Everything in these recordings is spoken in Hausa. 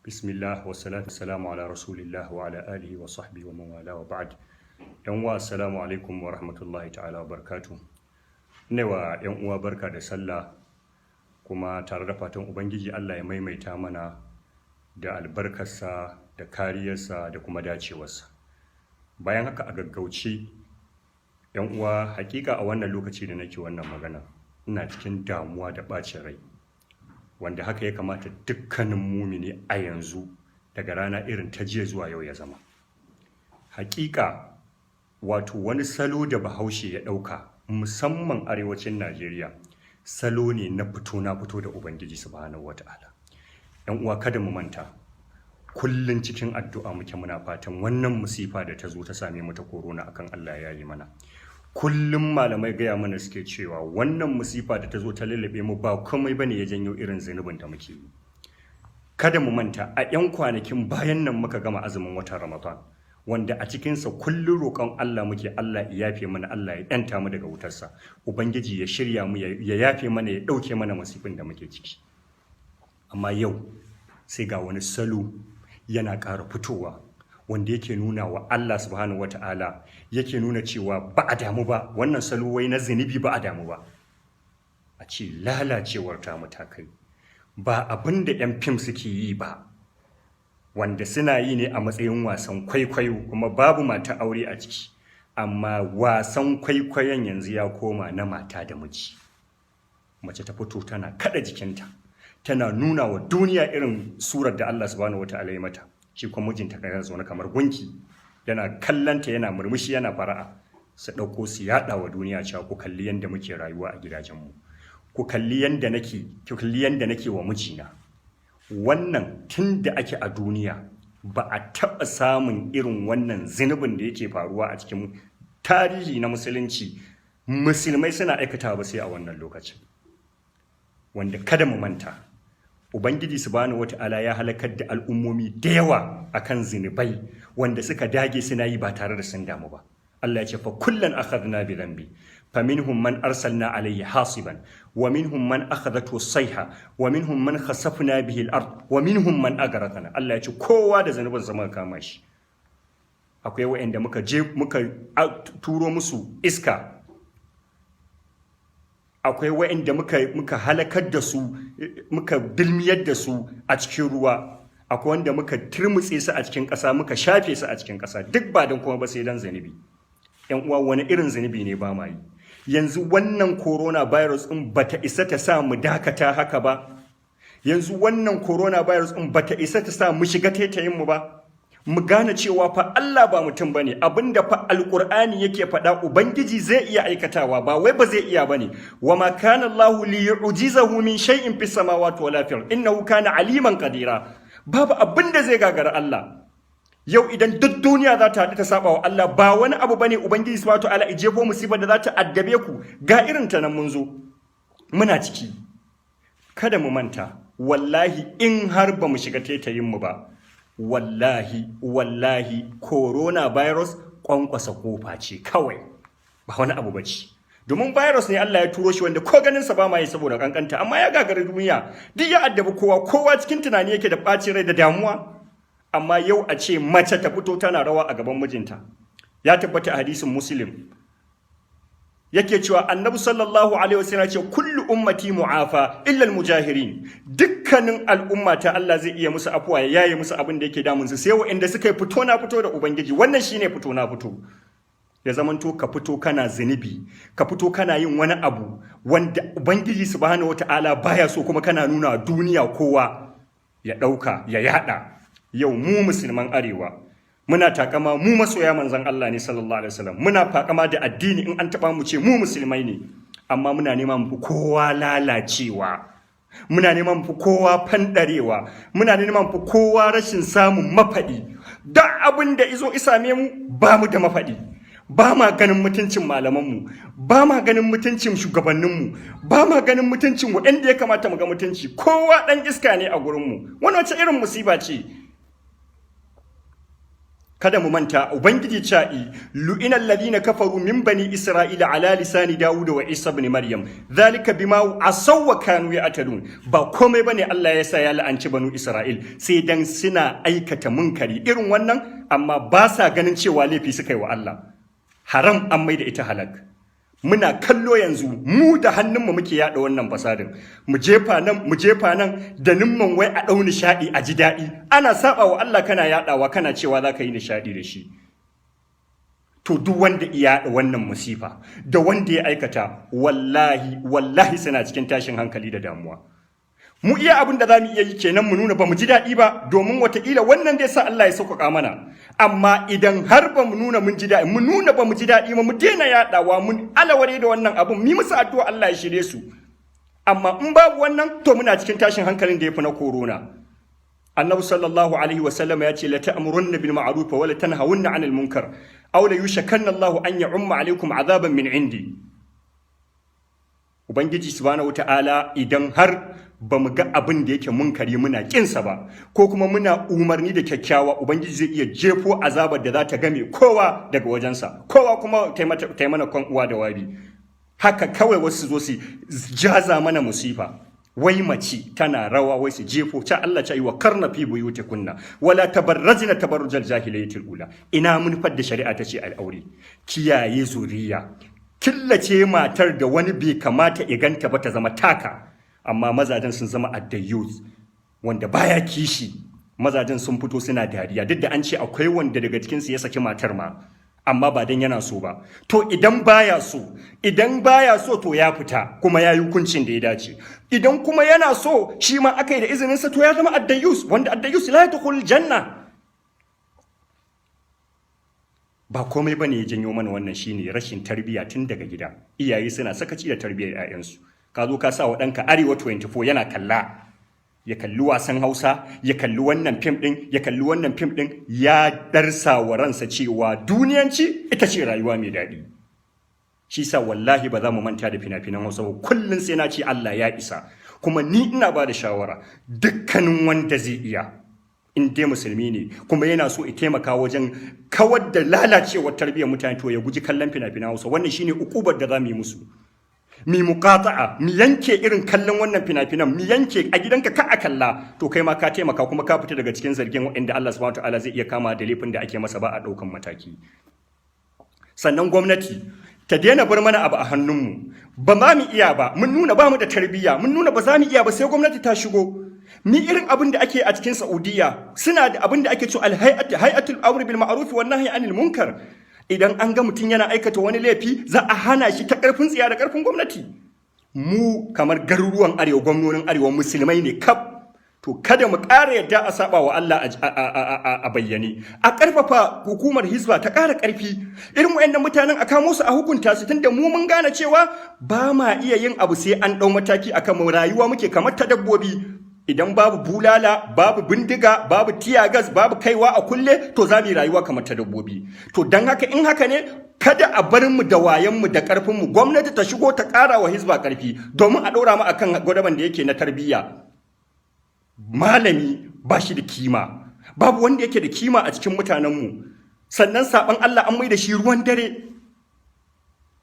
Bismillah wa salatu salamu ala rasulillah wa ala alihi wa sahbihi wa man wala wa ba'd. Yan uwa, assalamu alaikum wa rahmatullahi ta'ala wa barakatuh. Ina wa yan uwa barka da sallah, kuma tare da fatan Ubangiji Allah ya maimaita mana da albarkarsa da kariyarsa da kuma dacewarsa. Bayan haka, a gaggauce, yan uwa, hakika a wannan lokaci da nake wannan magana ina cikin damuwa da ɓacin rai, wanda haka ya kamata dukkanin mumini a yanzu, daga rana irin ta jiya zuwa yau, ya zama. Hakika, wato wani salo da Bahaushe ya ɗauka, musamman arewacin Najeriya, salo ne na fito na fito da Ubangiji Subhanahu Wata'ala. Yan uwa, kada mu manta, kullum cikin addu'a muke, muna fatan wannan musifa da ta zo ta same mu ta corona akan Allah ya yi mana. Kullum malamai gaya mana suke cewa wannan musifa da ta zo ta lullube mu ba komai bane ya janyo irin zunubin da muke yi. Kada mu manta, a 'yan kwanakin bayan nan muka gama azumin watan Ramadan, wanda a cikinsa kullum roƙon Allah muke, Allah ya yafe mana, Allah ya ‘yanta mu daga wutarsa, Ubangiji ya shirya mu, ya yafe mana, ya ɗauke mana masifin da muke ciki. Amma yau sai ga wani salo yana ƙara fitowa wanda yake nuna wa Allah Subhanahu Wata'ala, yake nuna cewa ba a damu ba. Wannan salo wai na zunubi, ba a damu ba. A ce lalacewar ta matakai ba abin da 'yan fim suke yi ba, wanda suna yi ne a matsayin wasan kwaikwayo kuma babu mata aure a ciki, amma wasan kwaikwayon yanzu ya koma na mata da miji. Mace ta fito tana kada jikinta, tana nuna wa duniya irin surar da Allah Subhanahu Wata'ala ya mata. Shi kuma mijinta kan zaune kamar gunki, yana kallanta, yana murmushi, yana fara'a. Su ɗauko su yaɗa wa duniya cewa ku kalli yadda muke rayuwa a gidajenmu, ku kalli yadda nake, ku kalli yadda nake wa mijina. Wannan tun da ake a duniya ba a taɓa samun irin wannan zunubin da yake faruwa a cikin tarihi na Musulunci, Musulmai suna aikatawa ba, sai a wannan lokacin. Wanda kada mu manta, Ubangiji Subhanahu Wata'ala ya halakar da al'ummomi da yawa akan zunubai wanda suka dage suna yi ba tare da sun damu ba. Allah ya ce, fa kullan akhadna bi dhanbi, faminhum man arsalna alayhi hasiban, wa minhum man akhadathu sayha, wa minhum man khasafna bihi al-ard, wa minhum man aghraqna. Allah ya ce kowa da zanubin sa muka kama shi. Akwai wa'anda muka je muka turo musu iska, akwai wa'anda muka halakar da su, muka dilmiyar da su a cikin ruwa, akwai wanda muka turmutse su a cikin ƙasa, muka shafe su a cikin ƙasa, duk ba don kuma ba sai don zunubi. Yan uwa, wani irin zunubi ne ba ma yi? Yanzu wannan coronavirus din bata isa ta sa mu dakata haka ba. Yanzu wannan coronavirus din bata isa ta sa mu shiga taitayin mu ba, mu gane cewa fa Allah ba mutum bane. Abinda fa Alqur'ani yake faɗa, Ubangiji zai iya aikatawa, ba wai ba zai iya bane. Wa ma kana Allahu li yu'jizahu min shay'in fis samawati wala fil innahu kana aliman qadira. Babu abinda zai gagara Allah. Yau idan duk duniya za ta haɗu ta saba wa Allah, ba wani abu bane Ubangiji Subhanahu Ta'ala ya jefo musibar da za ta addabe ku. Ga irin ta nan mun zo muna ciki. Kada mu manta, wallahi in har ba mu shiga taitayin mu ba, wallahi, wallahi coronavirus kwankwasa kofa ce kawai, ba wani abu bace. Domin virus ne Allah ya turo shi wanda ko ganin sa ba ma yi saboda kankanta, amma ya gagari duniya, duk ya addabi kowa. Kowa cikin tunani yake da ɓacin rai da damuwa. Amma yau a ce mace ta fito tana rawa a gaban mijinta. Ya tabbata a hadisin Muslim, yake cewa Annabi Sallallahu alaihi wasallam ce, kullu ummati mu'afa illa al-mujahirin. Dukkanin al'umma ta Allah zai iya musu afuwa, ya yaye musu abin da yake damun su, sai wa'anda suka yi fito na fito da Ubangiji. Wannan shine fito na fito, ya zamanto ka fito kana zunubi, ka fito kana yin wani abu wanda Ubangiji Subhanahu Wata'ala baya so, kuma kana nuna duniya, kowa ya ɗauka ya yada. Yau mu Musulman arewa muna takama mu masoya Manzon Allah ne Sallallahu alaihi wasallam, muna takama da addini, in an taba mu ce mu Musulmai ne, amma muna neman mu fi kowa lalacewa, muna neman mu fi kowa fandarewa, muna neman mu fi kowa rashin samun mafaɗi. Duk abin da izo isa same mu, ba mu da mafaɗi. Ba ma ganin mutuncin malamanmu, ba ma ganin mutuncin shugabanninmu, ba ma ganin mutuncin waɗanda ya kamata mu ga mutunci. Kowa ɗan iska ne a gurinmu. Wani wace irin musiba ce? Kada mu manta, Ubangiji ca'i lu'ina alladhina kafaru min bani Isra'ila ala lisani Dawud wa Isa ibn Maryam, dhalika bima asaw wa kanu ya'tadun. Ba komai bane Allah ya sa ya la'anci banu Isra'il, sai dan suna aikata munkari irin wannan, amma ba sa ganin cewa laifi suka yi wa Allah. Haram an mai da ita halak. Muna kallo yanzu, mu da hannunmu muke yada wannan fasadin. Mu jefa nan, mu jefa nan, da nimman wai a ɗau nishaɗi, a ji daɗi. Ana saba wa Allah, kana yadawa, kana cewa za ka yi nishaɗi da shi. To, duk wanda ya yaɗa wannan musifa da wanda ya aikata, wallahi wallahi suna cikin tashin hankali da damuwa. Mu iya abin da za mu iya yi kenan, mu nuna ba mu ji daɗi ba, domin watakila wannan zai sa Allah ya sauƙaƙa mana. Amma idan har ba mu nuna mun ji daɗi, mu nuna ba mu ji daɗi ba, mu daina yaɗawa, mun alaware da wannan abun, mu musu addu'a Allah ya shirye su. Amma in babu wannan, to muna cikin tashin hankalin da ya fi na corona. Annabi sallallahu alaihi wasallam ya ce: la ta'murunna bil ma'ruf wa la tanhawunna 'anil munkar, aw la yushakanna Allahu an ya'umma alaikum 'azaban min indi. Ubangiji subhanahu wata'ala, idan har ba mu ga abin da yake munkari muna kinsa ba, ko kuma muna umarni da kyakkyawa, Ubangiji zai iya jefo azabar da za ta game kowa daga wajensa, kowa kuma ta mana kan uwa da wabi. Haka kawai wasu zo su jaza mana musifa, wai mace tana rawa, wai su jefo ta. Allah ta yi wa karna fi buyutikunna wala tabarrajna tabarrujal jahiliyyatil ula. Ina mun da shari'a ta ce al'aure kiyaye zuriya, killace matar da wani bai kamata iganta ba, ta zama taka. Amma mazajen sun zama addayyus, wanda baya kishi. Mazajen sun fito suna dariya, duk da an ce akwai wanda daga cikinsu ya saki matar ma, amma ba dan yana so ba. To, idan baya so, to ya fita, kuma ya yi hukuncin da ya dace. Idan kuma yana so, shi ma aka yi da izininsa, to ya zama addayus, wanda addayus la yadkhul janna. Ba komai bane ya janyo mana wannan, shine rashin tarbiyya tun daga gida. Iyaye suna sakaci da tarbiyyar 'ya'yansu. Ka zo ka sa wa ɗanka Arewa 24 yana kalla, ya kalli wasan Hausa, ya kalli wannan fim ɗin, ya kalli wannan fim ɗin, ya darsa wa ransa cewa duniyanci ita ce rayuwa mai daɗi. Shi sa wallahi ba za mu manta da fina-finan Hausa ba. Kullum sai na ce Allah ya isa. Kuma ni ina ba da shawara, dukkanin wanda zai iya, in dai musulmi ne kuma yana so ya taimaka wajen kawar da lalacewar tarbiyyar mutane, to ya guji kallon fina-finan Hausa. Wannan shine ukubar da za mu yi musu. Mi muqata'a, mi yanke irin kallon wannan fina-finan, mi yanke a gidanka ka a kalla. To, kai ma ka taimaka, kuma ka fita daga cikin zargin waɗanda Allah subhanahu wataala zai iya kama da laifin da ake masa ba a ɗaukan mataki. Sannan gwamnati ta daina bar mana abu a hannunmu. Ba ma mu iya ba, mun nuna ba mu da tarbiyya, mun nuna ba za mu iya ba, sai gwamnati ta shigo. Ni irin abin da ake a cikin Saudiya, suna da abin da ake cewa alhay'atu, hay'atul amri bil ma'ruf wan nahyi anil munkar. Idan an ga mutum yana aikata wani laifi, za a hana shi ta karfin tsiya da karfin gwamnati. Mu kamar garuruwan arewa, gwamnonin arewa musulmai ne kaf. To, kada mu ƙara yadda a saba wa Allah a bayyane. A ƙarfafa hukumar Hizba ta ƙara ƙarfi. Irin wayannan mutanen a kamo su, a hukunta su, tunda mu mun gane cewa ba ma iya yin abu sai an ɗau mataki akan mu. Rayuwa muke kamar ta dabbobi. Idan babu bulala, babu bindiga, babu tear gas, babu kaiwa a kulle, to za mu yi rayuwa kamar ta dabbobi. To, don haka, in haka ne, kada a bar mu da wayan mu da karfin mu. Gwamnati ta shigo ta ƙara wa Hizba ƙarfi, domin a ɗora mu akan gwadaban da yake na tarbiyya. Malami ba shi da kima, babu wanda yake da kima a cikin mutanenmu. Sannan saban Allah an mai da shi ruwan dare.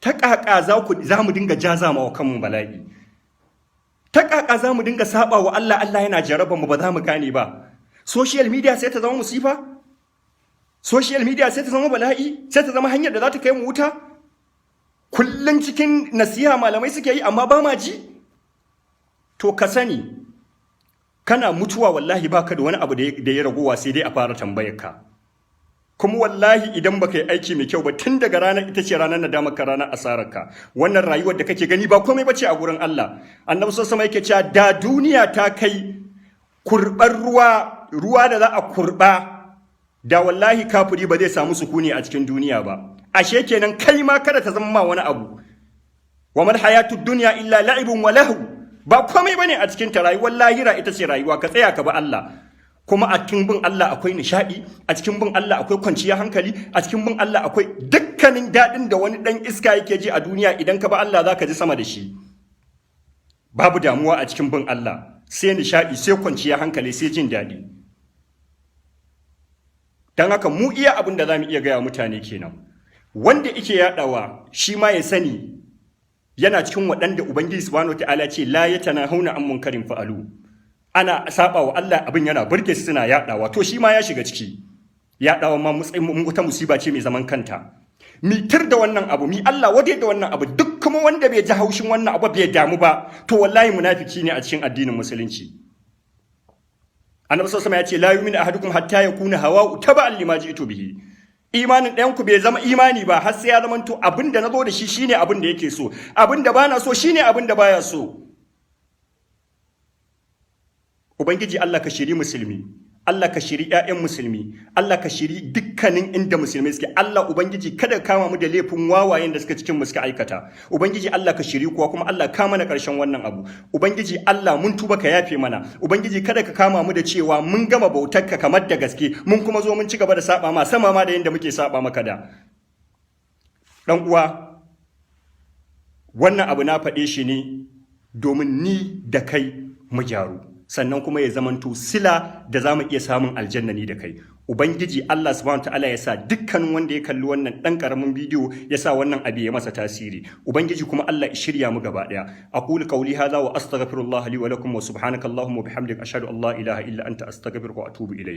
Ta ƙaƙa za mu dinga jaza wa kanmu bala'i? Ta ƙaƙa za mu dinga saba wa Allah, Allah yana jaraba mu, ba za mu gane ba? Social media sai ta zama musifa, social media sai ta zama bala'i, sai ta zama hanyar da za ta kai mu wuta. Kullum cikin nasiha malamai suke yi, amma ba ma ji. To, ka sani, kana mutuwa wallahi baka da wani abu da ya ragowa, sai dai a fara tambayar ka. Kuma wallahi idan baka yi aiki mai kyau ba, tun daga ranar ita ce ranar nadamar ka, ranar asarar ka. Wannan rayuwar da kake gani ba komai bace a gurin Allah. Annabi sallallahu alaihi yake cewa da duniya ta kai kurbar ruwa, ruwa da za a kurba, da wallahi kafiri ba zai samu sukuni a cikin duniya ba. Ashe kenan kai ma kada ta zama ma wani abu. Wa mal hayatud dunya illa la'ibun wa lahu. Ba komai bane a cikin ta. Rayuwar lahira ita ce rayuwa. Ka tsaya ka bi Allah. Kuma a cikin bin Allah akwai nishadi, a cikin bin Allah akwai kwanciyar hankali, a cikin bin Allah akwai dukkanin daɗin da wani ɗan iska yake ji a duniya. Idan ka bi Allah, zaka ji sama da shi. Babu damuwa a cikin bin Allah, sai nishadi, sai kwanciyar hankali, sai jin daɗi. Don haka mu iya abin da za mu iya gaya mutane kenan. Wanda yake yaɗawa, shi ma ya sani yana cikin waɗanda Ubangiji Subhanahu Ta'ala ce لا يتناهون عن منكر فعلوه. Ana saba wa Allah, abin yana burge su, suna yaɗawa, to shi ma ya shiga ciki. Yaɗawa ma wata musiba ce mai zaman kanta. Mi tir da wannan abu, mi Allah wadai da wannan abu. Duk kuma wanda bai ji haushin wannan abu, bai damu ba, to wallahi munafiki ne a cikin addinin Musulunci. Annabi sallallahu alaihi ya ce: لا يؤمن أحدكم حتى يكون هواه تبعا لما جئت به. Imanin ɗayan ku bai zama imani ba har sai ya zama to abin da nazo da shi shine abin da yake so, abin da bana so shine abin da baya so. Ubangiji Allah, ka shiri musulmi. Allah, ka shiri 'ya'yan musulmi. Allah, ka shiri dukkanin inda musulmai suke. Allah Ubangiji, kada ka kama mu da laifin wawayen da suka cikin mu suka aikata. Ubangiji Allah, ka shiri kuwa, kuma Allah ka mana karshen wannan abu. Ubangiji Allah, mun tuba, ka yafe mana. Ubangiji, kada ka kama mu da cewa mun gama bautar ka kamar da gaske, mun kuma zo mun ci gaba da saba ma sama ma da yanda muke saba maka da. Dan uwa, wannan abu na faɗe shi ne domin ni da kai mu gyaru, sannan kuma ya zamanto sila da za mu iya samun aljanna ni da kai. Ubangiji Allah Subhanahu Ta'ala ya sa dukkanin wanda ya kalli wannan ɗan ƙaramin bidiyo, ya sa wannan abu ya masa tasiri. Ubangiji kuma Allah ya shirya mu gaba ɗaya. أقول قولي هذا وأستغفر الله لي ولكم وسبحانك اللهم وبحمدك أشهد أن لا إله إلا أنت أستغفرك وأتوب إليك.